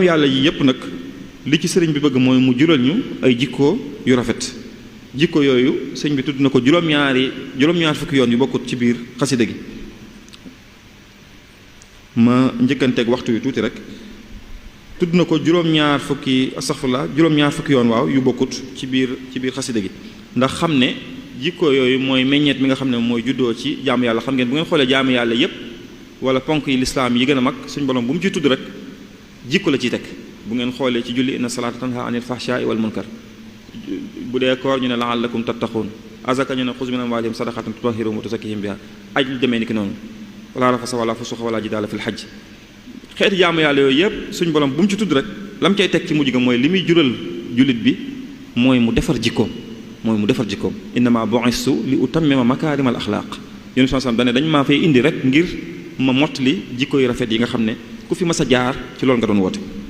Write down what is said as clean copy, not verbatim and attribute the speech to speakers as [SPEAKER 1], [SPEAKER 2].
[SPEAKER 1] yàlla yi yépp nag li ci sëriñ bi bëgg mooy mu jural ñu ay jikko yu rafet jikko yooyu sëriñ bi tudd na ko juróom-ñaar fukki yoon yu bokkut ci biir xasida gi ma njëkkanteeg waxtu yu tuuti rek tudd na ko juróom-ñaar fukki yoon waaw yu bokkut ci biir xasida gi ndax xam ne jikko yooyu mooy meññeet mi nga xam ne mooy juddoo ci jaamu yàlla xam ngeen bu ngeen xoolee jaamu yàlla yépp wala ponk yi lislaam yi gën a mag suñ borom bu mu ci tudd rek jikko la ciy teg bu ngeen xoolee ci julli inna salaata tanha anil fahshaai wal munkar bu dee koor ñu ne la'allakum tattaquun azaka ñu ne xuz min amwaalihim sadaqatan tutahhiruhum wa tuzakkihim biha aj lu demee ni ki noonu wala rafasa wala fusuqa wala jidaala fil hajj xeeti jaamu yàlla yooyu yépp suñ borom bu mu ci tudd rek lam cay teg ci mujj ga mooy li muy jural jullit bi mooy mu defar jikkoom innama bu'istu li utammima makaarimal axlaaq yéen sallam dane dañ maa fay indi rek ngir ma mottali jikko yu rafet yi nga xam ne ku fi mas a jaar ci loolu nga doon woote